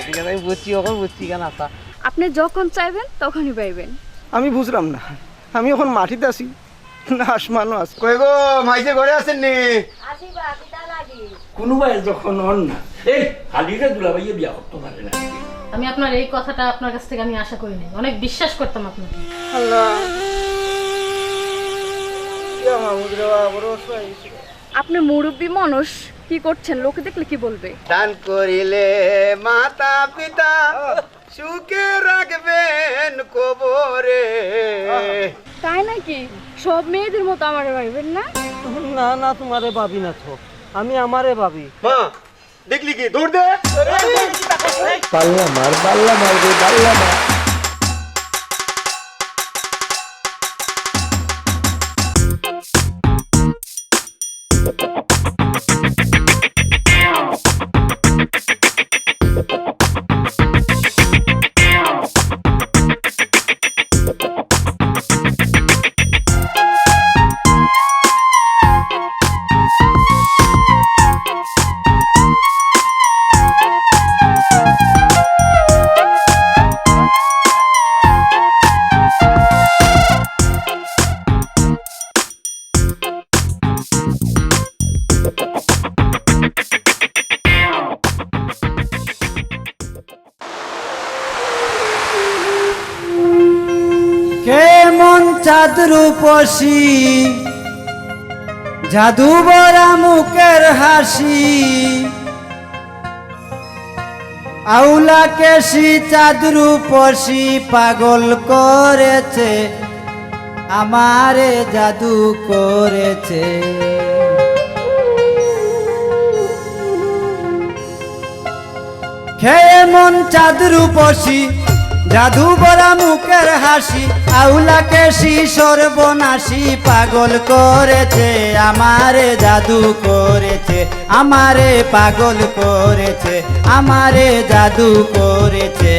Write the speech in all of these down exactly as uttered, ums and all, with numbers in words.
ঠিক আছে, আমি বুঝছি, ওকে বুঝছি কেন আচ্ছা। আপনি যখন চাইবেন তখনই পাইবেন। আমি বুঝলাম না, আমি এখন মাটিত আছি না আসমানো আছি? কই গো, মাইজে ঘরে আছেন নি? আছি বা, কিতা লাগি? কুনু ভাই যখন অন না, এই হালিরে দুলাভাইয়ে বিয়া করতে পারে না। আমি আপনার এই কথাটা আপনার কাছ থেকে আমি আশা করি নাই, অনেক বিশ্বাস করতাম আপনাকে। আল্লাহ, ইয়া মাহমুদ রে বাবা, বড় অসহায় হইছে। আপনি মুরব্বী মানুষ, কি করছেন? লোকে দেখলে কি বলবে? দান করিলে মাতা পিতা সুখে রাখবেন কবরে। তাই নাকি? সব মেয়েদের মতো আমারে ভাইবেন না? না, না, তোমারে ভাবি না তো, আমি আমারে ভাবি। মা, দেখলি কি? দৌড় দে। পাল্লা মার, পাল্লা মার রে, পাল্লা মার। কেমন চাঁদ রূপসী, জাদু ভরা মুখের হাসি, আউলা কেশি চাঁদ রূপসী পাগল করেছে, আমারে জাদু করেছে। কে এমন চাঁদ রূপসী, জাদু ভরা মুখের হাসি, আউলা কেশি সর্বনাশী, পাগল করেছে, আমারে জাদু করেছে, আমারে পাগল করেছে, আমারে জাদু করেছে।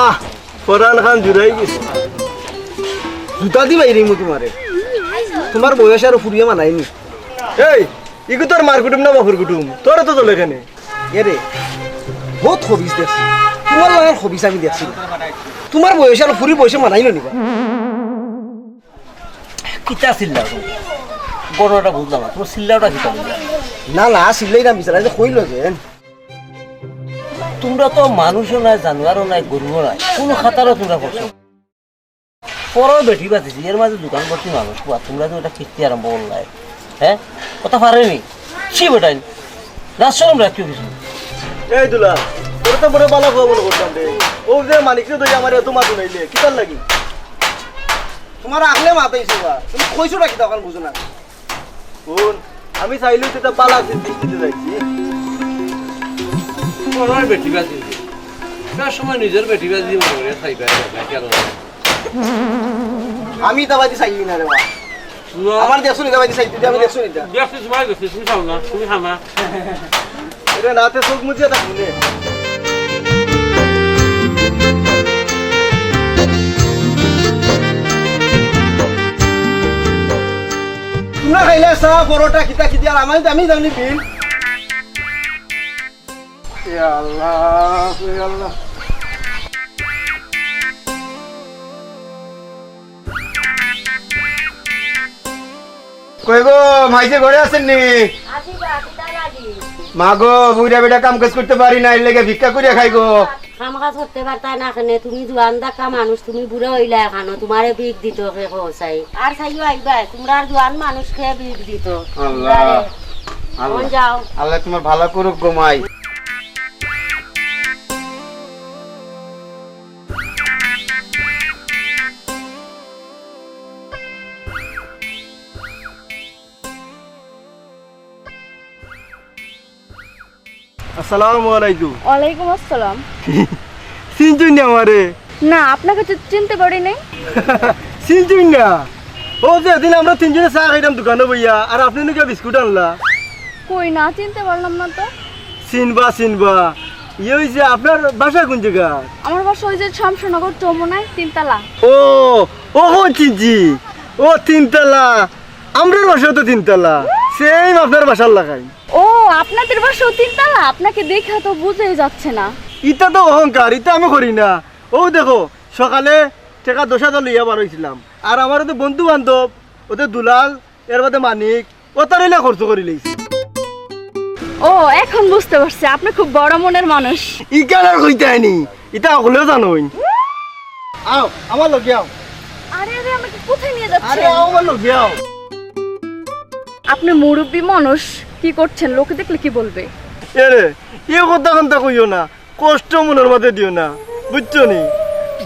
আহ, পরান খান জুড়াই গেছে। জুতা দি বাইরে মু তোমারে। তোমার বয়স আর ফুরিয়ে মানায়নি। এই, ইগু তোর মার কুটুম না বাপর কুটুম? তোরা তো চলে এখানে। এরে, বহুত খবিস দেখছি। তোমার লাগার খবিস আমি দেখছি না। তোমার বয়সে আর ফুরি বয়সে মানাইল নিবা। কিতা চিল্লাও তুমি? ঘটনাটা বুঝলাম না। তোমার চিল্লাওটা কিতা বুঝলাম? না, না, চিল্লাই না, বিচারা যে কইল যে। তোমরা তো মানুষও নাই, জানোয়ারও নাই, গরুও নাই, কোনো খাতারও তোমরা পড়ছো। পরও বেটি বাঁচিছি, এর মাঝে দোকান ভর্তি মানুষ, কুয়া, তোমরা তো এটা কীর্তি আরম্ভ করলাই, হ্যাঁ? কথা পারেনি, ছি বেটাইন, লাজ শরম রাখিও কিছু। এই দুলা, তোর তো বড় বালা খবর করতাম রে। ও যে মানিকরে ধরে আমার এত মাথা নাইলে, কিতার লাগি? তোমার আখলে মাথাইছো বা, তুমি কইছো না কিতা, এখন বুঝো না। হুন, আমি চাইলেও তো এটা বালা আছে, দৃষ্টিতে যাইছি। তোমার বেটি বাঁচিছি, সব সময় নিজের বেটি বাঁচি মনে করে খাইবে, খাইবে, খেয়াল রাখবে। আমি ইতা বাদি চাই না রে বা। না। আমার দেখছো নি ইতা বাদি চাই, তুই আমি দেখছো নি ইতা? দেখছি, তোমার দেখছি, তুমি চাও না, তুমি খাও না। এটা নাতে চোখ মুজিয়া থাকবো নে। তোমরা খাইলে চা, পরোটা, কিতা কিতা, আর আমি, আমি জানি বিল। ইয়া আল্লাহ, ইয়া আল্লাহ। কই গো, মাইজে ঘরে আছেন নি? আছি বা, কিতা লাগি? মা গো, বুইড়া বেটা কাম কাজ করতে পারি না, এর লেগে ভিক্ষা করিয়া খাই গো। কাম কাজ করতে পারতায় না কেনে? তুমি জুয়ান দাকা মানুষ, তুমি বুড়া অইলা এখানো, তোমারে ভিক দিত কে কও চাই? আর চাইও আইবা, তোমরা আর জুয়ান মানুষ কে ভিক দিত? আল্লাহ, আরে, আল্লাহ। এখন যাও। আল্লাহ তোমার ভালা করুক গো মাই। আসসালামু আলাইকুম। ওয়ালাইকুম আসসালাম। চিনছইন না আমারে? না, আপনাকে তো চিনতে পারি নাই। চিনছইন না? ও যে এদিন আমরা তিনজনে চা খাইলাম দোকানো বইয়া, আর আপনে নু কিয়া বিস্কুট আনলা? কই না, চিনতে পারলাম না তো। চিনবা, চিনবা। ইয়ে অইছে, আপনার বাসা কোন জাগা? আমার বাসা ওই যে শামসুনগর চৌমুহনায় তিনতলা। ও, ও হো চিনছি। ও তিনতলা। আমরার বাসাও তো তিনতলা। সেম আপনার বাসার লাখান। ও, আপনাদের বাসাও তিনতলা? আপনাকে দেখে তো বুঝাই যাচ্ছে না। ইতা তো অহংকার, ইতা আমি করি না। ও দেখো, সকালে টেকা দশ হাজার লইয়া বার অইছিলাম, আর আমার তো বন্ধু বান্ধব, ওতে দুলাল, এর বাদে মানিক, ও তার ইলা খরচ করি লইছে। ও, এখন বুঝতে পারছি, আপনি খুব বড় মনের মানুষ। ইখান আর কইতে অয়নি, ইতা হকলেও জানইন। আও, আমার লগে আও। আরে, আরে, আমাকে কোথায় নিয়ে যাচ্ছেন? আরে, আও, আমার লগে আও। আপনি মুরব্বী মানুষ, কি করছেন? লোকে দেখলে কি বলবে? এরে, এ কথা কান্তা কইও না, কষ্ট মনর মাঝে দিও না, বুঝছো নি?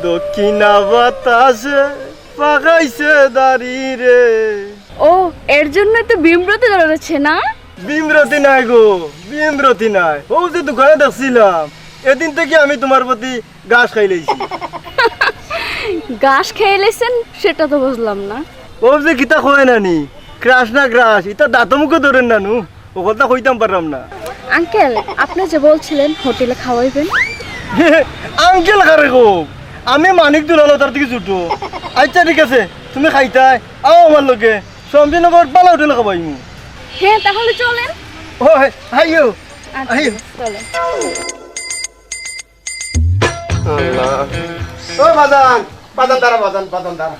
দক্ষিণা বাতাসে পাকাইছে দাড়ি রে। ও, এর জন্যই তো ভীমরতি ধরেছে না? ভীমরতি নায় গো, ভীমরতি নায়। ও যে দোকানে দেখছিলাম, এদিন থাকি আমি তোমার প্রতি ঘাস খাইলাইছি। ঘাস খাইলাইছেন, সেটা তো বুঝলাম না। ও যে কিতা কয় না নি, ক্রাশ না গ্রাস, ইতা দাঁত মুখে ধরেন না নু, ও কথা কইতাম পারলাম না। আঙ্কেল, আপনি যে বলছিলেন হোটেলে খাওয়াইবেন। আঙ্কেল কারে গো, আমি মানিক দুলাল, তার থাকি ছোট। আচ্ছা ঠিক আছে, তুমি খাইতায়, আও আমার লগে, শমশেরনগর বালা হোটেলে খাওয়াইমু। হ্যাঁ, তাহলে চলেন। ও, হ্যাঁ, আইও, আচ্ছা, আইও। চলেন। আল্লাহ। ও বাজান, বাজান দাঁড়া, বাজান, বাজান দাঁড়া।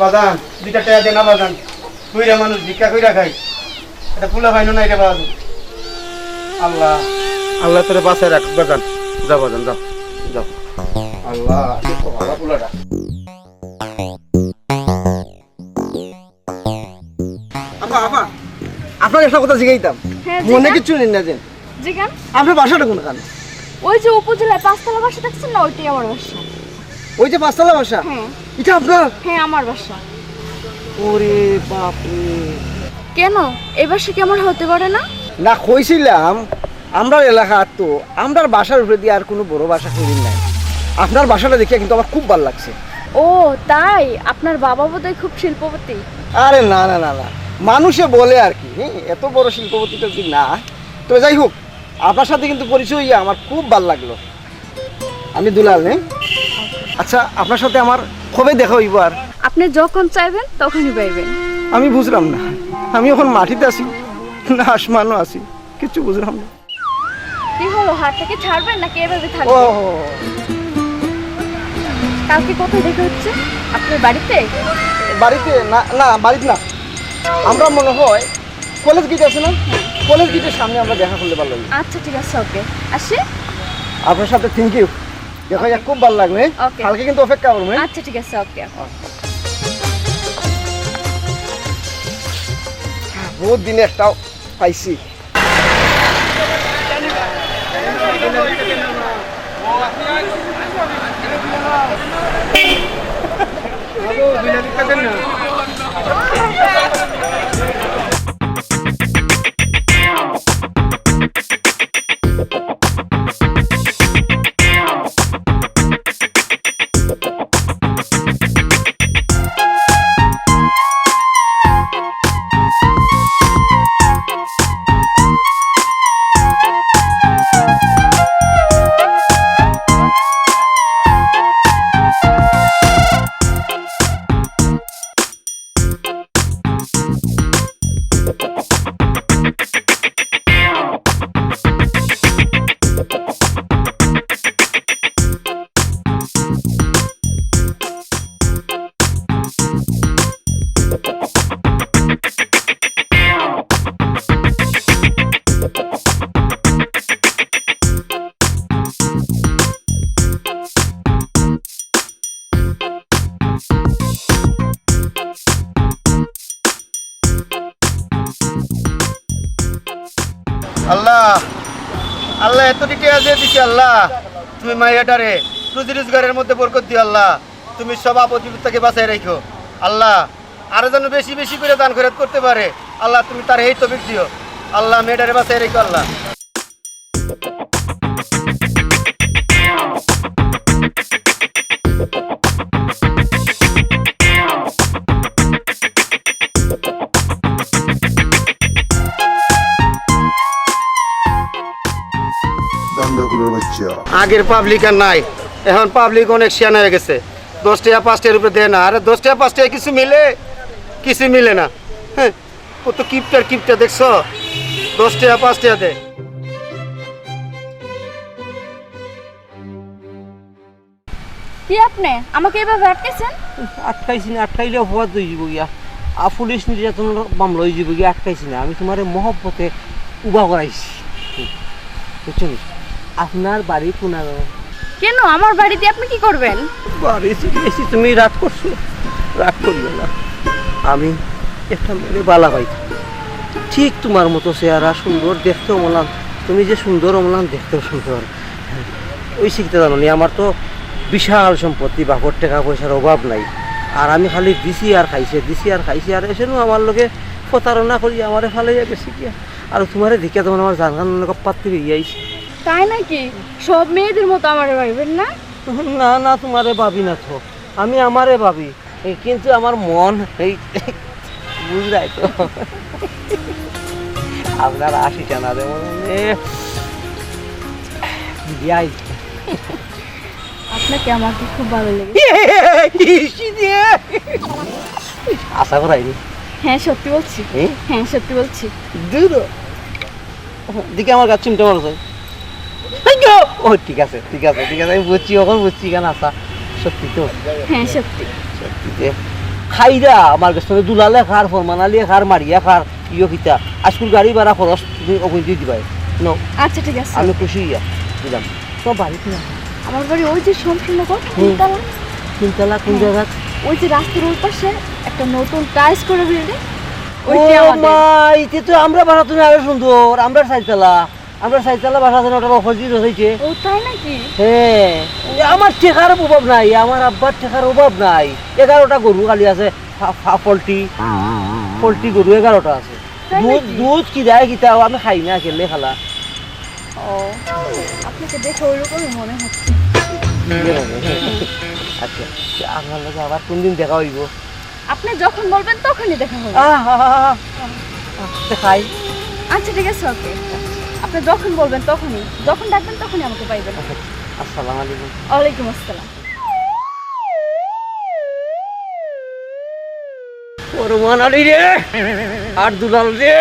বাজান, দুইটা টেকা দে না বাজান। বুইড়া মানুষ ভিক্ষা কইরা খাই। এটা পোলা পাইনো নাই রে বাজান। আল্লাহ, আল্লাহ তোরে বাঁচায় রাখ বাজান। যা বাজান, যা, যা। আল্লাহ, কি বাবা পোলাটা। আপা, আপা, আপনার একটা কথা জিগাইতাম। হ্যাঁ, মনে জিগান। কিচ্ছু নেই না যে? জিগান। আপনার বাসাটা কোনখান? ওই যে উপজেলায় পাঁচতলা বাসা দেখছেন না, ওইটাই আমার বাসা। ওই যে পাঁচতলা বাসা? হ্যাঁ। এটা আপনার? হ্যাঁ, আমার বাসা। ওরে বাপরে। কেন? এই বাসা কি আমার হতে পারে না? না, কইছিলাম, আমরার এলাকাত তো, আমরার বাসার উপরে দিয়া আর কুনু বড় বাসা করির নাই। আপনার বাসাটা দেখিয়া কিন্তু আমার খুব ভালা লাগছে। ও, তাই? আপনার বাবা বোধহয় খুব শিল্পপতি। আরে না, না, না, না, মানুষে বলে আর কি, হ্যাঁ, এত বড় শিল্পপতি তো কি না। তবে যাই হোক, আপনার সাথে কিন্তু পরিচয় হইয়া আমার খুব ভালা লাগলো। আমি দুলাল, হ্যাঁ? আচ্ছা, আপনার সাথে আমার কবে দেখা হইব আর? আপনি যখন চাইবেন, তখনই পাইবেন। আমি বুঝলাম না, আমি এখন মাটিত আছি না আসমানো আছি, কিচ্ছু বুঝলাম না। কি হলো, হাতটাকে ছাড়বেন নাকি এভাবে থাকবেন? ও। কালকে কোথায় দেখা হচ্ছে? আপনার বাড়িতে? বাড়িতে না, না, বাড়িতে না। আমরা মনে হয় কলেজ গেট আছে না? কলেজ গেটের সামনে আমরা দেখা করলে ভালো হয়। আচ্ছা, ঠিক আছে, ওকে। আসি? আপনার সাথে থ্যাংক ইউ। দেখা হইয়া খুব ভালো লাগলো, হ্যাঁ? ওকে। কালকে কিন্তু অপেক্ষা করবো, হ্যাঁ? আচ্ছা, ঠিক আছে, ওকে। বহুত দিনে একটা পাইছি। আল্লাহ, আল্লাহ, এত টেকা যে দিছি আল্লাহ, তুমি মাইয়াটারে রুজি রোজগারের মধ্যে বরকত দিও আল্লাহ, তুমি সব আপদ বিপদ থেকে বাঁচাই রাখো আল্লাহ, আরো যেন বেশি বেশি করে দান খয়রাত করতে পারে আল্লাহ, তুমি তারে হেই তৌফিক দিও আল্লাহ, মেয়েটারে বাঁচাই রাখো আল্লাহ। আগের পাবলিক আর নাই, এখন পাবলিক অনেক শিয়ানা হয়ে গেছে। দশ টাকা পাঁচ টাকার উপরে দেয় না। আরে, দশ টাকা পাঁচ টাকা কিছু মিলে? কিছু মিলে না। হ্যাঁ, ও তো কিপটার কিপটা, দেখছো? দশ টাকা পাঁচ টাকা দেয়। কি আপনি আমাকে এভাবে আটকেছেন? আটকাইছি না, আটকাইলে অপবাদ হয়ে যাবো গিয়া। আর পুলিশ নির্যাতন মামলা হয়ে যাবো গিয়া, আটকাইছি না। আমি তোমারে মহব্বতে উবা করাইছি। বুঝছো নি? আপনার বাড়ি কোনারো? কেন, আমার বাড়িতে আপনি কি করবেন? বাড়ি চলে এসেছি, তুমি রাগ করছো? রাগ করিও না। আমি একটা মেয়ে বালা পাই, ঠিক তোমার মতো চেহারা, সুন্দর, দেখতেও মলান। তুমি যে সুন্দর অমলান, দেখতেও সুন্দর। ওই শিখতে জানো নি, আমার তো বিশাল সম্পত্তি, বাপর টাকা পয়সার অভাব নাই। আর আমি খালি দিছি আর খাইছে, দিছি আর খাইছে। আর এসে নু আমার লগে প্রতারণা করি আমারে ফালাইয়া গেছে গিয়া। আর তোমারে দেখিয়া তখন আমার জানখান অনেক পাত্তি হইয়া আইছে। তাই নাকি? সব মেয়েদের মতো আমারে ভাইবেন না? না, না, তোমারে ভাবি না তো, আমি আমারে ভাবি। এ, কিন্তু আমার মন এই বুঝলাই তো। আপনার আশিটা না যেমন, এ, বিয়াই। আপনাকে আমাকে খুব ভালো লেগেছে। ইসি দিয়ে। আশা করাইনি। হ্যাঁ, সত্যি বলছি। এ? হ্যাঁ, সত্যি বলছি। দূর। দেখি আমার গাছ চিমটে মারছে। ও, ঠিক আছে, ঠিক আছে, ঠিক আছে, আমি বুঝছি, এখন বুঝছি কেন আশা। সত্যি তো? হ্যাঁ, সত্যি। সত্যি যে খাইরা আমার কাছ থেকে দুলালে খার, ফরমান আলী খার, মারিয়া খার, ইয়ো কিতা। আজকুর গাড়ি ভাড়া খরচ তুমি ওখান দিয়ে দিবাই। নো। আচ্ছা, ঠিক আছে। আমি খুশি হইয়া দিলাম। তোমার বাড়ি কোথায়? আমার বাড়ি ওই যে শমশেরনগর, হুম। তিনতলা। তিনতলা কোন হ্যাঁ। জায়গা? ওই যে রাস্তার ওই পাশে একটা নতুন টাইলস করে বিল্ডিং, ও ওইটা আমাদের। মা, ইতে তো আমরা বাসা তুমি আরো সুন্দর, আমরা চাইরতলা। আমরা চাইরতলা বাসা আছে না, ওটার অপোজিট হইছে। ও, তাই নাকি? হ্যাঁ, এ, আমার টেকার অভাব নাই, আমার আব্বার টেকার অভাব নাই। এগারোটা গরু খালি আছে, ফা-, ফা-, ফল্টি, ফল্টি গরু এগারোটা আছে। তাই দুধ, নাকি? দুধ কি দেয় কিতা, আমি খাই না, খেলে খালা। ও, আপনাকে দেখে ওইরকমই মনে হচ্ছে। আচ্ছা, আপনার লগে আবার কোন দিন দেখা হইব? আপনি যখন বলবেন তখনই দেখা হবে। আহ, আহ, আহ, আহ, আহ, খাই। আচ্ছা, ঠিক আছে, ওকে। আপনি যখন বলবেন তখনই, যখন ডাকবেন তখনই আমাকে পাইবেন। আসসালামু আলাইকুম। ওয়ালাইকুম আসসালাম। ওরে মানালি রে, আর দুলাল রে,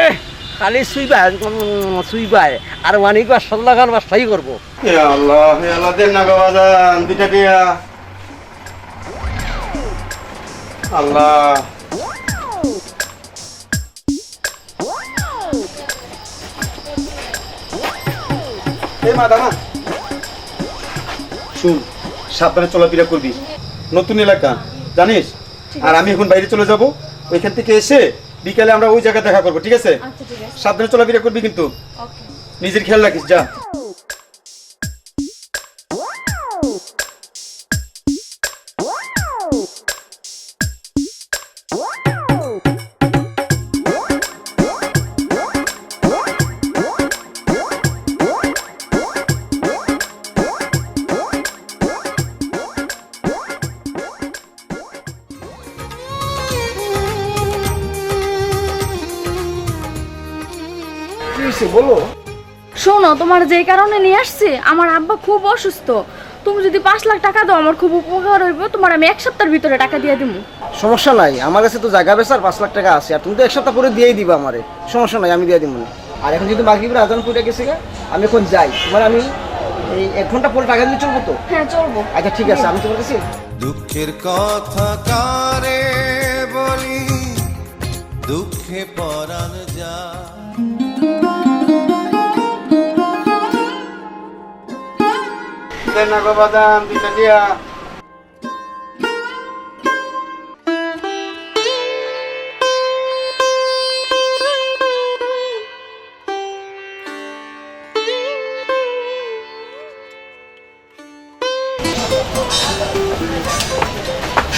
খালি শুইবায়, উম, শুইবায়। আর মানিক বাদশার লাখান বাদশাই করবো। ইয়া আল্লাহ, ইয়া আল্লাহ, দেন না গো বাজান, দুইটা টিয়া। আল্লাহ। এই মা, দাঁড়া। শুন, সাবধানে চলাফেরা করবি। নতুন এলাকা, জানিস? ঠিক আর আছে। আমি এখন বাইরে চলে যাব। ওইখান থেকে এসে বিকালে আমরা ওই জায়গায় দেখা করবো, ঠিক আছে? আচ্ছা, ঠিক আছে। সাবধানে চলাফেরা করবি কিন্তু। ওকে। নিজের খেয়াল রাখিস, যা। কি হয়েছে বলো? শোনো, তোমার যে কারণে নিয়ে আসছি, আমার আব্বা খুব অসুস্থ। তুমি যদি পাঁচ লাখ টাকা দাও, আমার খুব উপকার হইব। তোমার আমি এক সপ্তাহের ভিতরে টাকা দিয়ে দিমু। সমস্যা নাই, আমার কাছে তো জায়গা বেচার পাঁচ লাখ টাকা আছে, আর তুমি তো এক সপ্তাহ পরে দিয়েই দিবা আমারে। সমস্যা নাই, আমি দিয়ে দিমু। আর এখন যদি মাগরিবের আজান পড়ে গেছে গা, আমি এখন যাই। তোমার আমি এই এক ঘন্টা পরে টাকা দিলে চলবো তো? হ্যাঁ, চলবো। আচ্ছা, ঠিক আছে, আমি তোমার কাছে দুঃখের কথা কারে বলি, দুঃখে পরাণ যায়। দেন না গো বাজান, দুইটা দিয়া।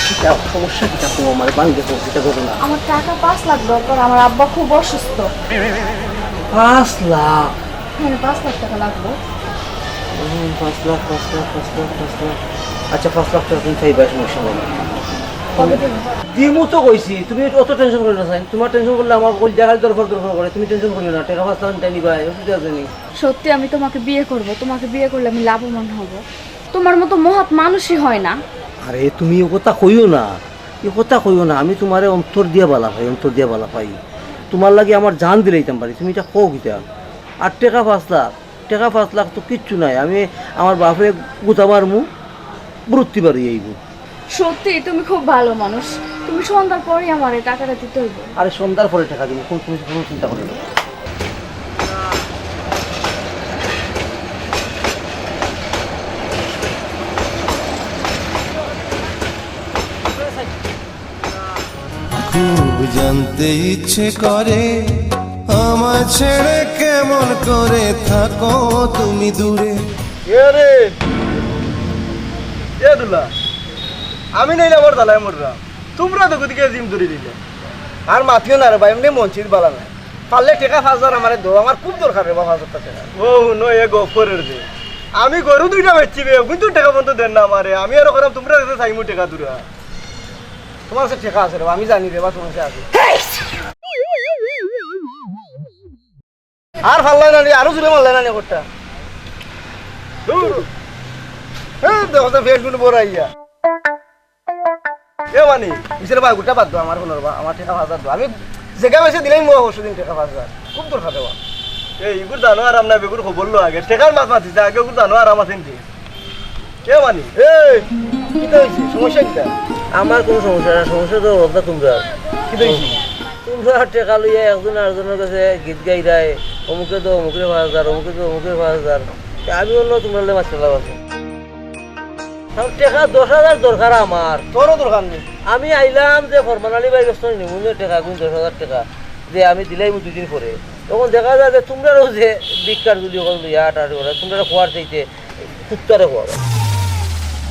কিতা সমস্যা কিতা? তুমি আমারে ভাঙ্গে কও, কিতা ঘটনা? আমার টাকা পাঁচ লাখ দরকার, আমার আব্বা খুব অসুস্থ। পাঁচ লাখ? হ্যাঁ, পাঁচ লাখ টাকা লাগবে। হুম, পাঁচ লাখ, পাঁচ লাখ, পাঁচ লাখ, পাঁচ লাখ। আচ্ছা, পাঁচ লাখ টাকা তুমি চাইবা, সমস্যা নাই। কবে দিবা? দিমু তো কইছি, তুমি অত টেনশন করিও না, সাইন। তুমার টেনশন করলে আমার কইলজা খালি দরফর দরফর করে। তুমি টেনশন করিও না, টেকা পাঁচ লাখ নিবায়, অসুবিধা আছে নি? সত্যি আমি তোমাকে বিয়ে করব, তোমাকে বিয়ে করলে আমি লাভবান হব। তোমার মতো মহৎ মানুষই হয় না। আরে, তুমি ই কথা কইও না, ই কথা কইও না। আমি তুমারে অন্তর দিয়া বালা পাই, অন্তর দিয়া বালা পাই। তুমার লাগি আমার জান দিলাইতাম পারি, তুমি ইটা কও কিতা? আর টেকা পাঁচ লাখ, টেকা পাঁচ লাখ তো কিচ্ছু নায়। আমি আমার বাপরে গুতা মারমু, বুরুত্তি বাড়ি আইবো। সত্যি তুমি খুব ভালো মানুষ, তুমি সন্ধ্যার পরেই আমারে টাকাটা দিতে হইব। আরে, সন্ধ্যার পরে টেকা দিমু, কুনু, তুমি কুনু চিন্তা করিও না। খুব জানতে ইচ্ছে করে আমায় ছেড়ে কেমন করে থাকো তুমি দূরে। এ রে, এ দুলা, আমি নাইলে আমার দালাই মররা। তুমরা তো গতিকে জিম ধরি দিলে। আর মাতিও না রে ভাই, এমনে মন চিত বালা নায়। পারলে টেকা পাঁচ হাজার আমারে দেও, আমার খুব দরকার রে বা পাঁচ হাজার টেকা। ও হুনো, এ গফরের যে। আমি গরু দুইটা বেচছি বে, কিন্তু টেকা পর্যন্ত দেন না আমারে। আমি আর ওখানে তুমরা কাছে চাইমু টেকা দুরা। তুমার কাছে টেকা আছে রে বা, আমি জানি রে বা তুমার কাছে আছে। আর পারলায় না নি, আরো জুরে মারলায় না নি একটা। দূর। এই দেখো তো ফেস গুলো বড় আইয়া। এ মানি, পিছনে ভাই গুটা বাদ দাও, আমার ফোনের বা, আমার টেকা পাঁচ হাজার দাও। আমি জাগা বেচে দিলাইমু পরশু দিন টেকা পাঁচ হাজার। খুব দরকার রে বা। এই ইগুর জানো আরাম নাই, বেগুর খবর লো আগে। টেকার মাত মাতিছে আগে, ইগুর জানো আরাম আছে নি? এ মানি, এই, কিতা হইছে? সমস্যা কিতা? আমার কুনু সমস্যা না, সমস্যা তো অবস্থা তুমরা। কিতা হইছে? তুমরা টেকা লইয়া একজন আরজনর কাছে গীত গাইরায়, অমুকে দেও অমুকরে পাঁচ হাজার, অমুকে দেও অমুকরে পাঁচ হাজার। তে আমি অন্য তুমরার লগে মাততে লাভ আছে। কারণ টেকা দশ হাজার দরকার আমার। তোরও দরকার নি? আমি আইলাম যে ফরমান আলী ভাইর গেছ থনে নিমু যে টেকা গুন দশ হাজার টেকা, যে আমি দিলাইমু দুই দিন পরে। তখন দেখা যায় যে তুমরারও যে ভিক্ষার ঝুলি অকল লইয়া আটাআটি করে, তুমরারে খোয়ার চাইতে কুত্তারে খোয়াবা।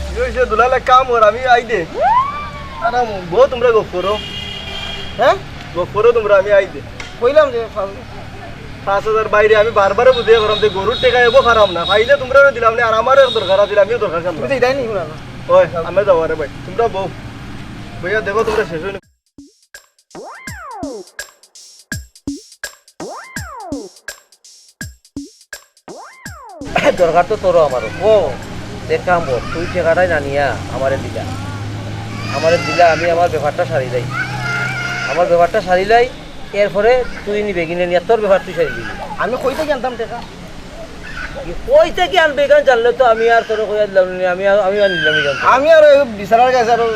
কি হইছে দুলাল, এক কাম কর, আমি আই দে। আরাম। বউ তুমরা গফ করো। হ্যাঁ? গফ করো তুমরা, আমি আই দে। কইলাম যে পাঁচ পাঁচ হাজার বাইরে আমি বারবারে বুঝাইয়া কইরাম যে গরুর টেকা এবো পারাম না, পাইলে তুমরারে দিলাম নে, আর আমারও এক দরকার আছিল, আমিও দরকার ছিলাম। তুমি তো এটাই নি হুনা না। ওই, আমি যাওয়ার রে ভাই, তুমরা বউ। ভাইয়া দেখো তুমরা শেষ হইনি। দরকার তো তোরও আমারও। ও, এক কাম কর, তুই টেকাটাই না নিয়া আমারে দিলা। আমারে দিলা, আমি আমার ব্যাপারটা সারিলাই। আমার ব্যাপারটা সারিলাই, এরপরে তুই নিবে কিনে নিয়া তোর ব্যাপার তুই সারি দিবি। আমি কই থাকি আনতাম টেকা? ই কই থাকি আনবে, ইখান জানলে তো আমি আর তোরে কইয়া দিলাম নি, আমি আর, আমি আর নিলাম নি ইখান। আমি আর ওই বিচারার কাছে আরো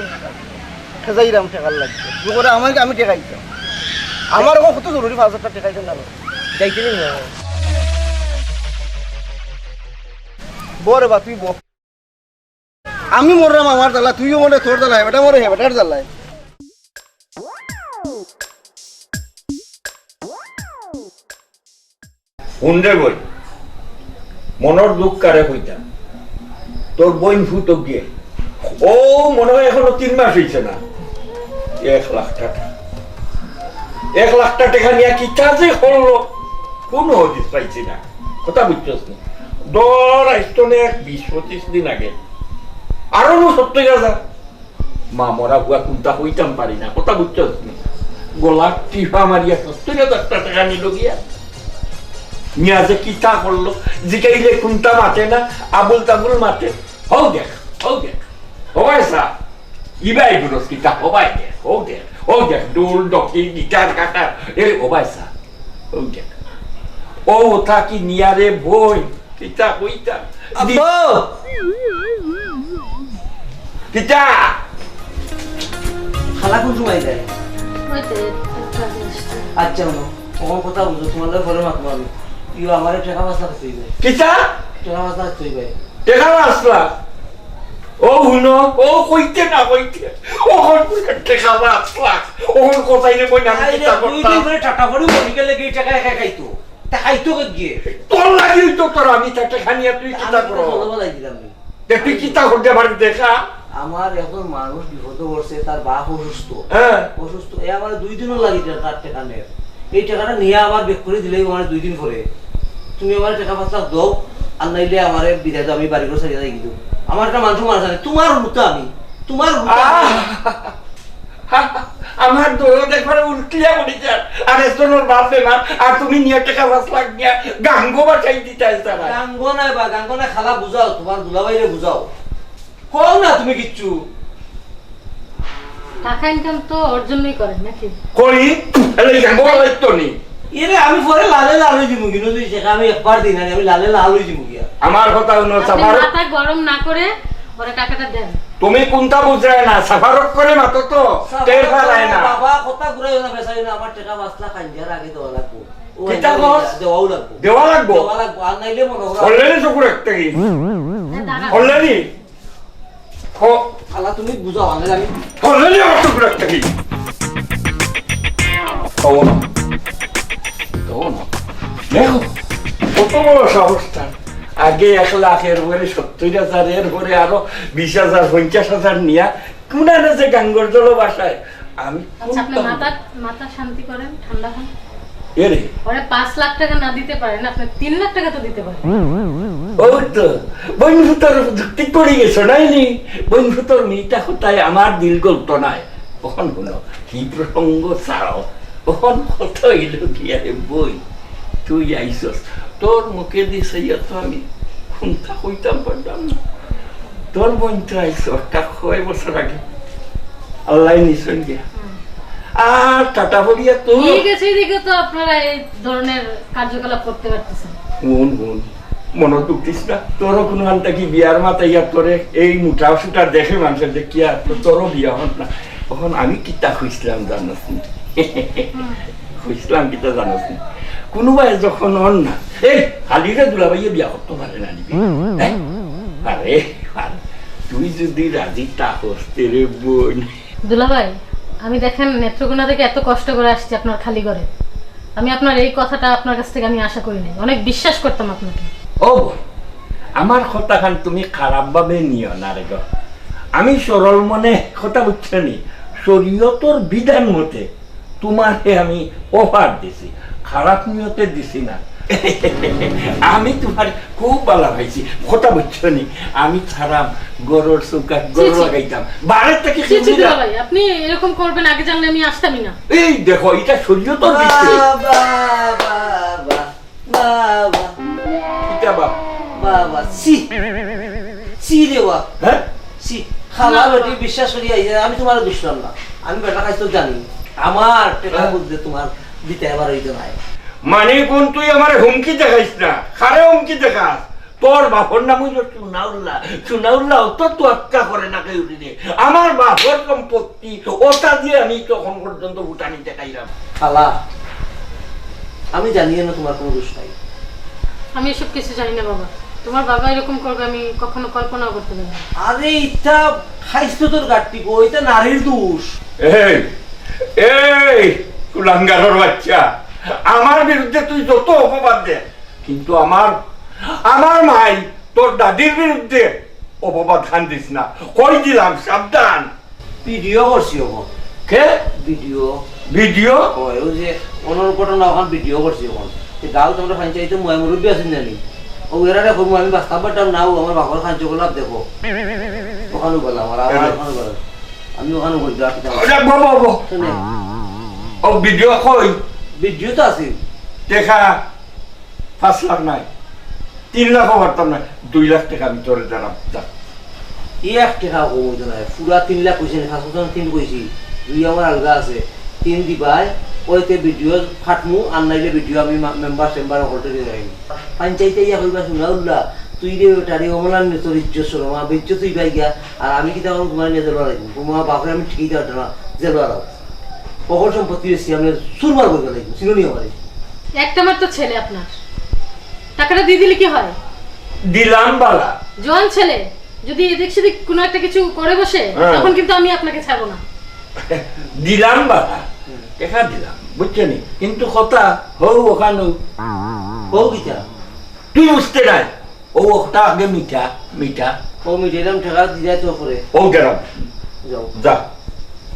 খেজাইরাম টেকার লাগি। কি করে আমার, আমি টেকা দিতাম। আমার ওখানে কত জরুরি, পাঁচ হাজার টেকা দিতাম জানো? যাইতে দিন না। বরে বা, তুই বল। আমি মররাম আমার জ্বালা, তুইও মরে তোর জ্বালায়, বেটা মরে হে বেটার জ্বালায়। হুন রে বইন, মনর দুখ কারে কইতাম, তোর বইন ফুতো গিয়ে, ও মনে হয় এখনো তিন মাস হইছে না, এক লাখ টেকা, এক লাখ টেকা নিয়া কিতা যে করলো, কুনু হদিস পাইছি না। কথা বুঝছস নি? ধর, আইজ থনে এক বিশ পঁচিশ দিন আগে আরো নু সত্তর হাজার। মা মরা বুয়া কুনতা কইতাম পারি না, কথা বুঝছস নি? গলাত টিপা মারিয়া সত্তর হাজার টেকা নিল গিয়া। নিয়া যে কিতা করলো, জিকাইলে কুনতা মাতে না, আবুল তাবুল মাতে। হউ দেখ, হউ দেখ, হবায় চা। ইবায় গুরস কিতা, হবায় দেখ, হউ দেখ, হউ দেখ, ঢোল, ঢকি, গিটার, কাটার, এ হবায় চা। হউ দেখ। ও ওটা কি নিয়ারে বই, কিতা কইতা? আব্বা! কিতা? খালা কোন সময় যায়? হইতে, আচ্ছা, আচ্ছা। আচ্ছা, হুনো, অখন কথা বুঝো, তুমার লগে পরে মাতমু আমি। ইয়ো, আমারে টেকা পাঁচ লাখ দিতে অইবে। কিতা? টেকা পাঁচ লাখ দিতে অইবে। টেকা পাঁচ লাখ? ও হুনো, ও কইতে না কইতে, অখন কইতে টেকা পাঁচ লাখ। অখন কোথায় রে বইন, আমি আরে, কিতা দুই করতাম? দিন ধরে টাটা পড়ি, মনিকে লেগে এই টেকা একা খাইতো। তা খাইতো কে গিয়ে? তোর লাগি হইতো তোর, আমি তা টেকা নিয়া তুই কিতা করস? তে তুই কিতা করতে পারবি দেখা? আমার একজন মানুষ বিপদে পড়ছে, তার বাপ অসুস্থ। হ্যাঁ। অসুস্থ, এ আমার দুই দিনও লাগি তার টেকা নের। এই টেকাটা নিয়া আবার বেক করি দিলেই আমার দুই দিন পরে। তুমি আমার টেকা পাঁচ লাখ দাও, আর নাইলে আমারে বিদায় দাও, আমি বাড়ি ঘর ছাড়িয়া যাই কিন্তু। আমার একটা মানুষ মারা জানে, তুমার হুরুতা আমি, তুমার হুরুতা আমি। আহ! আমার দরদ একবারে উল্টিয়া পড়ি যার। আর একজনর বাপ বেমার, আর তুমি নিয়া টেকা পাঁচ লাখ নিয়া গাঙ্গো বাসাই দিতায় চালায়। গাঙ্গো নায় বা, গাঙ্গো নায়, খালা বুঝাও, তুমার দুলাভাইরে বুঝাও। কও না তুমি কিচ্ছু। টাকা ইনকাম তো ওর জন্যই করেন নাকি? করি, এলে গাঙ্গো বাসাই তো নি। এরে আমি পরে লালে লাল অই যিমু, কিন্তু তুই সেটা আমি একবার দিই না, আমি লালে লাল অই যিমু গিয়া। আমার কথা হুনো, আপনি সাফার মাথা গরম না করে ওরা টাকাটা দেন। তুমি কুনতা বুঝরায় না? সাফারক করে মাতো তো, সাফারক টের পারায় না। বাবা, কথা ঘুরাইও না, বেচারি না, আমার টেকা পাঁচ লাখ আইন দেওয়ার আগে দেওয়া লাগবো। ও কিতা আইন কস? দেওয়াও লাগবো। দেওয়া লাগবো? দেওয়া লাগবো, আর নাইলে মনে করো ধরলে নি চকুর একটা কি? এ, দাঁড়া। ধরলে নি? হ। খালা, তুমি বুঝাও, আমি জানি। ধরলে নি আমার চকুর একটা কি? তও না। তও না। দেখো, কত বড় সাহস তার। আগে এক লাখ, এরপরে সত্তর হাজার, এরপরে আরো বিশ হাজার, পঞ্চাশ হাজার নিয়া কুনানো যে গাঙ্গর জল বাসায়। আমি আচ্ছা, আপনি কোনটা মাথা, মাথা শান্তি করেন, ঠান্ডা হন। এরে। ওরা পাঁচ লাখ টাকা না দিতে পারেন, আপনি তিন লাখ টাকা তো দিতে পারেন। ও তো, বন্ধু তোর যুক্তি করে গেছো, নাইনি? বন্ধু তোর মিটা কথায় আমার দিল গলতো নায়। অখন হুনো, কি প্রসঙ্গ ছাড়ো। অখন কথা অইল গিয়া রে বই, তুই আইছস, তোর মুখে দি চাইয়া তো আমি কুনতা কইতাম পারতাম না। তোর বইন তো আইছস, তা কয় বছর আগে। আল্লাহ নিছইন গিয়া। হুম। আর টাটা পড়িয়া তো ঠিক আছে, এদিকে তো আপনারা এই ধরনের কার্যকলাপ করতে পারতেছেন। হুন, হুন, মনে দুঃখ দিস না। তোরও কোনো আনতা কি বিয়ার মাথায় ইয়া তোরে এই মোটা সুটা দেখে মানুষের যে কি আর তো তোরও বিয়া হন না। তখন আমি কিতা খুঁজলাম জানোস নি? হুম। খুঁজলাম কিতা জানোস নি? কোনোবায় যখন হন না, এই হালিরে দুলাভাইয়ে বিয়া করতে পারে না নিবি। হ্যাঁ? আরে, আরে, তুই যদি রাজি তা হস, তেরে বোন। দুলাভাই, আমি দেখেন নেত্রকোনা থেকে এত কষ্ট করে আসছি আপনার খালি ঘরে। আমি আপনার এই কথাটা আপনার কাছ থেকে আমি আশা করি নাই। অনেক বিশ্বাস করতাম আপনাকে। ও বোন, আমার কথাখান তুমি খারাপভাবে নিও না রে গো। আমি সরল মনে কথা বুঝছো নি, শরীয়তর বিধান মতে তোমারে আমি অফার দিছি, খারাপ নিয়তে দিছি না। আমি তোমারে খুব ভালা পাইছি, কথা বুঝছো নি? আমি ছাড়াম গরুর চৌকাঠ, ছি, গরু ছি। লাগাইতাম। বারে থেকে ছি, ছি, শুনি না। দুলাভাই, আপনি এরকম করবেন, আগে জানলে আমি আসতামই না। এই দেখো, এটা শরীয়তর ভিতরে। বাবা, বাবা, বাবা। কিতা বাবা? বাবা, ছি। ছি রে বাবা। হ্যাঁ? ছি। খালা না, বেটি না। বিশ্বাস করি আইছে, আমি তোমারে দুষলাম না। আমি বেটা খাইছো জানি। আমার টেকা হ্যাঁ। বুঝতে তোমার দিতে এবার হইতে নাই। মানে কোন তুই আমারে হুমকি দেখাইস না? কারে হুমকি দেখাস? তোর বাপর নাম হইল সুনাউল্লাহ। সুনাউল্লাহ অত তোয়াক্কা করে না কেউ রে। আমার বাপর সম্পত্তি, ওটা দিয়ে আমি তখন পর্যন্ত ফুটানি দেখাইলাম। খালা, আমি জানি না তোমার কোনো দোষ নাই। আমি এসব কিছু জানি না বাবা। তোমার বাবা এরকম করবে আমি কখনো কল্পনাও করতে পারি না। আরে, এটা খাইছো তোর গাট্টি গো, এটা নারীর দোষ। এই, এই, কুলাঙ্গারর বাচ্চা, আমার বিরুদ্ধে তুই যত অপবাদ দে, কিন্তু আমার, আমার মাই তোর দাদির বিরুদ্ধে অপবাদ খান দিস না, কই দিলাম, সাবধান। ভিডিও করছি ওখান। কে? ভিডিও। ভিডিও? ওই, ওই যে ওনার ঘটনা ওখান ভিডিও করছি ওখান। এই গাঁও তোমরা পঞ্চায়েতে ময় মুরব্বী আছেন জানি। ও এরারে কইমু আমি বাস্তব বাটাম না, ও আমার বাপর কার্যকলাপ দেখো। ওখানে বললাম, আর আমার হ্যাঁ। ওখানে বললাম। আমি ওখানে বলছি, আর কি জানো? ওটা বো, বো, বো। শুনে। ও ভিডিও কই? ভিডিও তো আছে। দেখা। পাঁচ লাখ নাই, তিন লাখও পারতাম না, দুই লাখ টেকা আমি তোরে দিলাম, যা। এই এক টেকা কম হইতো না, পুরা তিন লাখ কইছি না, পাঁচ বছর তিন কইছি, দুই আমার আলগা আছে, তিন দিবায়, ওইতে ভিডিও ফাটমু, আর নাইলে ভিডিও আমি মা-, মেম্বার টেম্বার হকলতে দিয়ে যাইনি। পঞ্চায়েতে ইয়া কইবা, সুনাউল্লাহ, তুই রে বেটা রে, অমলান রে, তোর ইজ্জত শরম, আমার ইজ্জত তুই পাই গিয়া, আর আমি কিতা করমু তোমার নিয়ে জেল বাড়াইমু, তোমার বাপরে আমি ঠিকই দেওয়ার না, জেল বাড়াও। হকল সম্পত্তি বেশি, আমি চুরমার বলতে লাগবো, চিনো নি আমারে? একটা মাত্র ছেলে আপনার, টাকাটা দিয়ে দিলে কি হয়? দিলাম বালা। জোয়ান ছেলে, যদি এদিক সেদিক কোনো একটা কিছু করে বসে, হ্যাঁ। তখন কিন্তু আমি আপনাকে ছাড়বো না। দিলাhuman বালা, হুম। টেকা দিলাম, বুঝছো নি? কিন্তু কথা, হউ ওখানো। হউ কিতা? তুই বুঝতে নাই। ও ওটা আগে মিটা, মিটা। ও মিটাইলাম, টেকা দিয়া তো করে। ও দাঁড়াও। যাও। যা।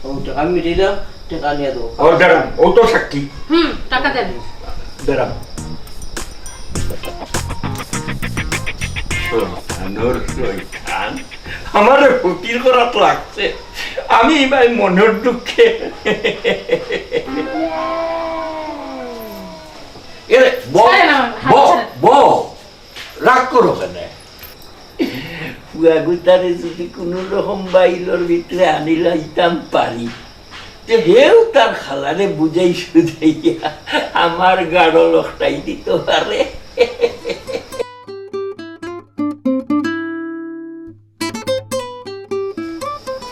ও টেকা আমি মিটাইলাম, টেকা নিয়ে দাও। ও দাঁড়াও, ও তো সাক্ষী। হুম, টাকা দেন। দাঁড়াও। শয়তানোর শয়তান। আমারে ফকির করাত লাগছে। আমি ভাই মনের দুঃখে। এরে, বউ, ছাড়েন আমার হাত, বউ, ছাড়েন। বউ, রাগ করো কেনে? পুয়াগুতারে যদি কুনু রকম বাইলর ভিতরে আনিলাইতাম পারি, তে হেউ তার খালারে বুঝাই সুঝাইয়া আমার গাড়ো লকটাই দিত পারে।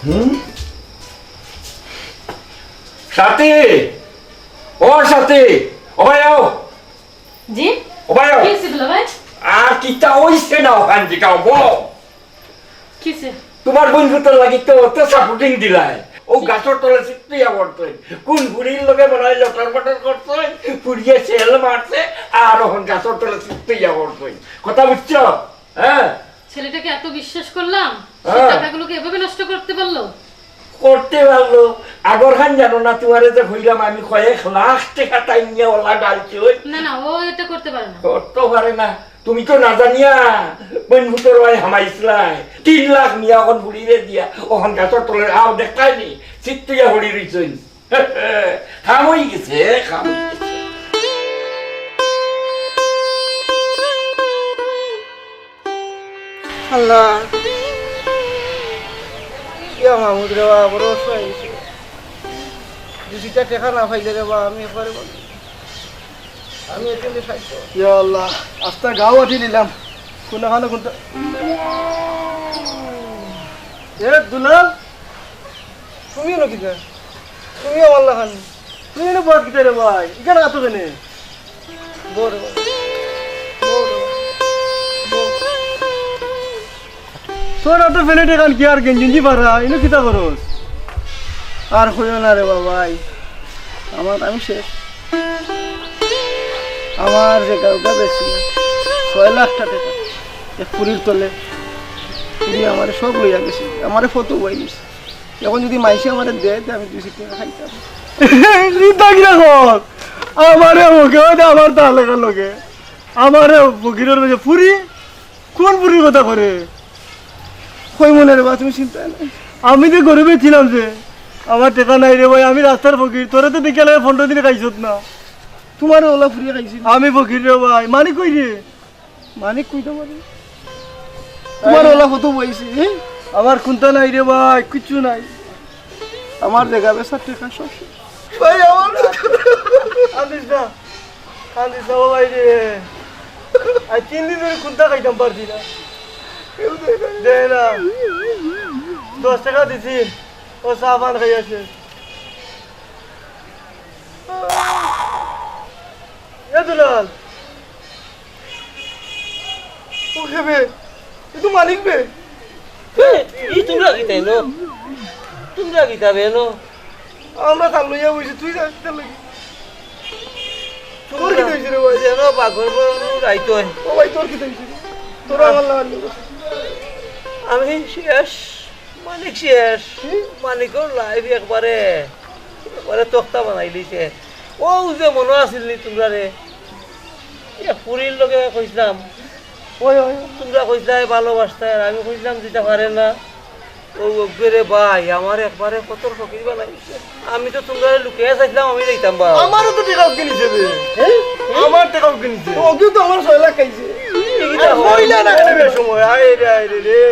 হুম? সাথী! ও সাথী! ও ভাই আও! জি? ও ভাই আও! কি হইছে দুলাভাই? আর কিতা হইছে না ওখান থেকে? বউ! কিসে? তোমার বন্ধু তো লাগি তো, তো সাপোর্টিং দিলায়। ও গাছর তলে সিট্টুইয়া পড়ছইন। কোন বুড়ির লগে মনে হয় লটর পটর করছইন, পুড়িয়ে সেল মারছে, আর ওখান গাছর তলে সিট্টুইয়া পড়ছইন। কথা বুঝছো? হ্যাঁ? ছেলেটাকে এত বিশ্বাস করলাম, সে হ্যাঁ। টাকাগুলোকে এভাবে নষ্ট করতে পারলো? করতে পারলো। আগর খান জানো না, তোমারে যে কইলাম আমি কয়েক লাখ টাকা টাইনিয়া ওলা ডালছি ওই। না, না, ও এটা করতে পারে না। করতে পারে না। তুমি তো না জানিয়া বইন ভূতর ভাই হামাইছিলাই। তিন লাখ নিয়া অখন বুড়িরে দিয়া, অখন গাছর তলে আও দেখায়নি। সিট্টুইয়া হড়ি রইছইন। কাম হই গেছে, কাম হই গেছে। আল্লাহ, ইয়া মাহমুদ রে বা, বড় অসহায় হইছে। দুই চাইরটা টেকা না পাইলে রে বা, আমি একবারে বলি, আমি এতিম রে খাইতো। ইয়া আল্লাহ, আস্তা গাঁও আটি নিলাম, কোনখানে কোনটা। এ দুলাল, তুমি এনো কিতা? তুমি আমার লাখান। তুমি এনো বাদ কিতা রে ভাই? ইখান আতো কেনে? বড়, বড়, বড়। তোর অত ফেলেটে কান কি আর গেঞ্জি ভাড়া? এনো কিতা করস? আর কইও না রে বাবাই, আমার আমি শেষ। আমার যে কাউকে বেশি ছয় লাখ টাকা এক পুরির তলে পুরি আমারে সব লইয়া গেছে, আমারে ফটো বই দিছে। এখন যদি মাইসে আমারে দেয়, তে আমি দুই সিট টাকা খাইতাম। চিন্তা কিরা কর? আমারে ওকে ওটা আমার তাহলে গেল গে। আমারে ফকিরের মাঝে পুরি, কোন পুরির কথা করে? কই মনে রে বা, তুমি চিন্তা নাই। আমি তো গরিবে ছিলাম যে, আমার টাকা নাই রে ভাই, আমি রাস্তার ফকির। তোরে তো দেখে লাগে পনেরো দিনে খাইছত না। তোমার ওলা ফুরিয়ে খাইছিল। আমি ফকির রে ভাই, মানিক কই রে? মানিক কই তোমার? তোমার ওলা কত বইছে, হ্যাঁ? আমার কুন্তা নাই রে ভাই, কিচ্ছু নাই। আমার জাগা বেচার টাকা সব শেষ। ভাই, আমার কান্দিস না, কান্দিস না, ও ভাই রে। আজ তিন দিন ধরে কুন্তা খাইতাম পারছি না। দে না। দশ টাকা দিছি, ও চা পান খাই আছে। এ দুলাল, ও কে বে? এ তো মানিক বে। এ, ই তোমরা কিতা এনো? তোমরা কিতা বে এনো? আমরা তার লইয়া বইছি, তুই যাস তার লাগি। তোর কিতা হইছে রে ভাই? যেন পাগল বড় লোক আইতো হয়। ও ভাই, তোর কিতা হইছে রে? তোর আমার লাগান নেই। আমি শেষ। মানিক শেষ। কি? মানিকর লাইফ একবারে, একবারে তক্তা বানাইলিছে। ও যে মনো আছিল নি তোমরা রে? এক পুরির লগে কইছিলাম, ওই, ওই। তোমরা কইছিলায় ভালোবাসতায়, আর আমি কইছিলাম দিতা পারে না। ও ওগরে ভাই, আমার একবারে কত ফকির বানাইছে। আমি তো তোমরা লুকিয়ে চাইছিলাম, আমি যাইতাম বা। আমারও তো টেকা উগরে নিছে বে। হ্যাঁ? আমার টেকা উগরে নিছে। তো ওগেও তো আমার ছয় লাখ খাইছে। এই আর কইলা না কেন বে সময়? আরে রে, আরে রে।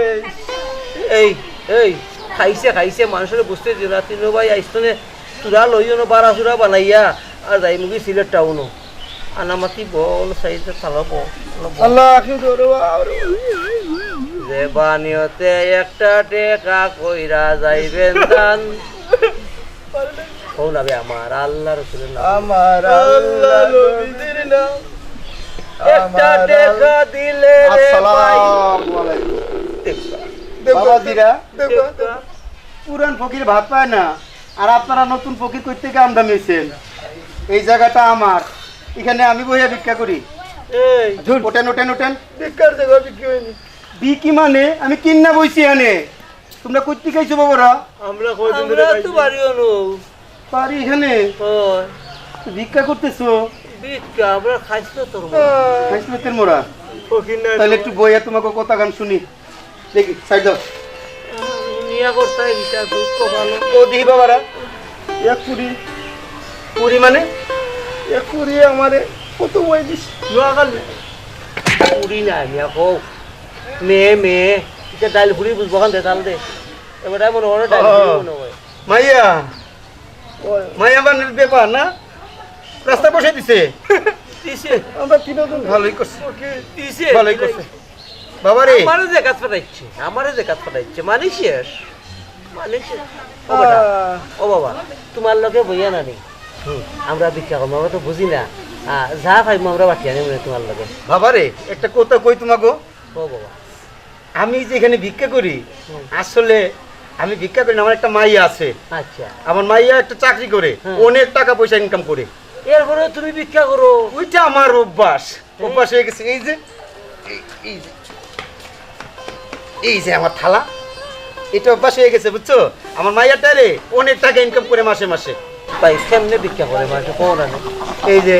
এই, এই, খাইছে, খাইছে, মানুষরে বুঝতে দিও না। তিনো ভাই আইসনে চূড়া লইও না, বাড়া চূড়া বানাইয়া, আর যাইমুগি সিলেট টাউনো। আনামাতি বল, সাইডে চালাবো। আল্লাহ, কি জোরে বাবা। যে বানিয়তে একটা টেকা কইরা যাইবেন দান। কও না বে, আমার আল্লাহ রসুলের নাম। আমার আল্লাহ নবীজির নাম। একটা আমার টেকা আল্লাহ। দিলে রে ভাই। আসসালামু আলাইকুম। টেকা। বাবাজিরা, টেকা। পুরান ফকির ভাত পায় না, আর আপনারা নতুন ফকির কই থেকে আমদানি হইছেন? এই জায়গাটা আমার, এখানে আমি বইয়া ভিক্ষা করি। এই। ওঠেন, ওঠেন, ওঠেন। ভিক্ষার জায়গা বিক্রি হয়নি। বিকি মানে? আমি কিন্না বইছি এখানে। তোমরা কই থেকে আইছো বাবারা? আমরা কয়দিন ধরে আমরা তো খাইছি। বাড়িও নু। বাড়ি এখানে? হয়। ভিক্ষা করতেছো? ভিক্ষা, আমরা খাইছি তো তোর মরা। খাইছি তো তোর মরা। ফকির নাই তাহলে তো। একটু বইয়া তোমাকে কথা গান শুনি। দেখি, সাইড দাও। ইয়া করতে হয়, বিচার দুঃখ ভালো। ও দি বাবারা, এক কুড়ি। কুড়ি মানে? এক কুড়ি আমারে কত বই দিস? নোয়াখালী। কুড়ি না, মিয়া কও। মেয়ে, মেয়ে। এটা ডাইল ফুড়ি বুঝবো খান দে, তাহলে দে। এবার মনে হয় ডাইল ফুড়ি ও। মনে হয়। মাইয়া। ওই। মাইয়া মানে ব্যাপার না? রাস্তা বসে দিছে। দিছে। আমরা তিনজন ভালোই করছে। ওকে, দিছে। ভালোই করছে। বাবা রে। আমারে যে কাজ পাঠাইছে, আমারে যে কাজ পাঠাইছে, মানি শেষ। মানি শেষ। ও বেটা, আহ। ও বাবা, তোমার লগে বইয়া নানি। হুম। আমরা ভিক্ষা করবো, আমরা তো বুঝি না। আহ, যা পাইবো আমরা বাটিয়া নিমু নে তোমার লগে। বাবা রে, একটা কথা কই তোমাকে। ও বাবা। আমি যে এখানে ভিক্ষা করি, হুম। আসলে আমি ভিক্ষা করি না, আমার একটা মাইয়া আছে। আচ্ছা। আমার মাইয়া একটা চাকরি করে, হুম। অনেক টাকা পয়সা ইনকাম করে। এরপরে তুমি ভিক্ষা করো? ওইটা আমার অভ্যাস, হুম। অভ্যাস হয়ে গেছে। এই যে, এই, এই যে, এই যে আমার থালা, এটা অভ্যাস হয়ে গেছে, বুঝছো? আমার মাইয়াটারে অনেক টাকা ইনকাম করে মাসে মাসে। ভাই, কেমনে ভিক্ষা করে মাসে, কও না নে? এই যে,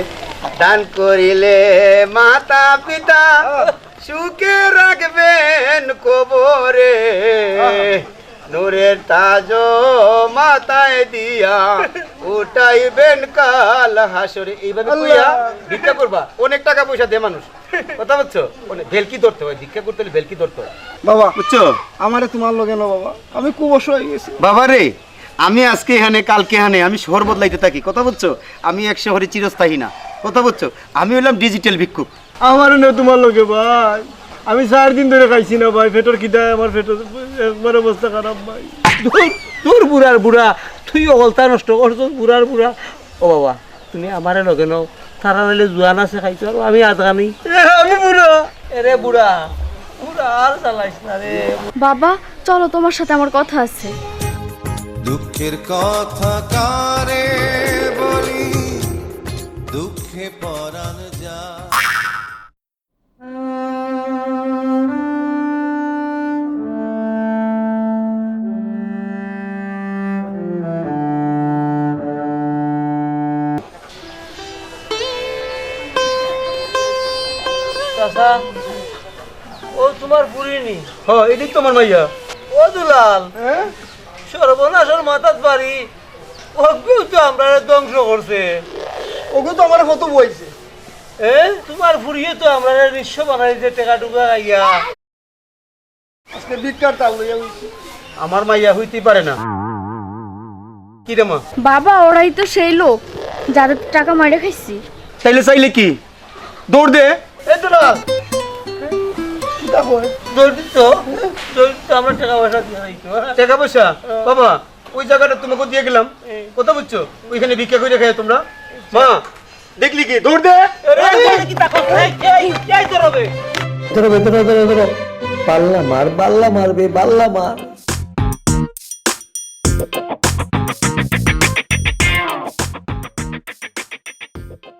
দান করিলে মাতা পিতা, সুখে রাখবেন কবরে, নূরের তাজ মাথায় দিয়া উঠাইবেন কাল হাসরে। এইভাবে আল্লাহ। কইয়া ভিক্ষা করবা, অনেক টাকা পয়সা দে মানুষ। কথা বুঝছো? অনেক ভেলকি ধরতে হয়, ভিক্ষা করতে হলে ভেলকি ধরতে হয়। বাবা, বুঝছো? আমারে তোমার লগে নাও বাবা, আমি খুব অসহায় হয়ে গেছি। বাবা রে, আমি আজকে এখানে, কালকে এখানে, আমি শহর বদলাইতে থাকি। কথা বুঝছো? আমি এক শহরে চিরস্থায়ী না। কথা বুঝছো? আমি হইলাম ডিজিটাল ভিক্ষুক। আমারে নেও তোমার লগে ভাই, আমি চার দিন ধরে খাইছি না ভাই, পেটর খিদায় আমার পেটর একবার অবস্থা খারাপ ভাই। দূর, দূর বুড়ার বুড়া, তুই অকলতা নষ্ট করছস বুড়ার বুড়া। ও বাবা, তুমি আমারে লগে নাও, তারা নাইলে জুয়ান আছে খাইতো, আর আমি আদগানি। এ, আমি বুড়া। এরে বুড়া, বুড়া আর চালাইস না রে। বাবা, চলো, তোমার সাথে আমার কথা আছে। দুঃখের কথা কারে বলি, দুঃখে পরাণ যায়। চাচা, ও তোমার ফুড়ি নি? হ, এটাই তো আমার মাইয়া। ও দুলাল, হ্যাঁ? সর্বনাশর মাথাত বাড়ি, ওগুলো তো আমরারে ধ্বংস করছে। ওগুলো তো আমার কত বইছে। এ, তোমার ফুড়িয়ে তো আমরারে নিঃস্ব বানাইছে টেকা টুকা খাইয়া। আজকে ভিক্ষার তাল লইয়া লইছি। আমার মাইয়া হইতেই পারে না। কি রে মা? বাবা, ওরাই তো সেই লোক, যাদের টাকা মাইরে খাইছি। তাইলে চাইলে কি? দৌড় দে। এই তো না। কিতা কয়? দৌড় দিত, দৌড় দিত, আমরা টাকা পয়সা দিয়া যাইতো, হ্যাঁ? টাকা পয়সা? হ্যাঁ। বাবা, ওই জায়গাটা তোমাকে দিয়ে গেলাম। এই। কথা বুঝছো? ওইখানে ভিক্ষা করে খাইও তোমরা। মা, দেখলি কি? দৌড় দে। আরে, এই, এই, কি তাকো? এই, এই, এই তো রবে। ধরো, ধরো, ধরো, ধরো। বাল্লা মার, বাল্লা মারবে, বাল্লা মার।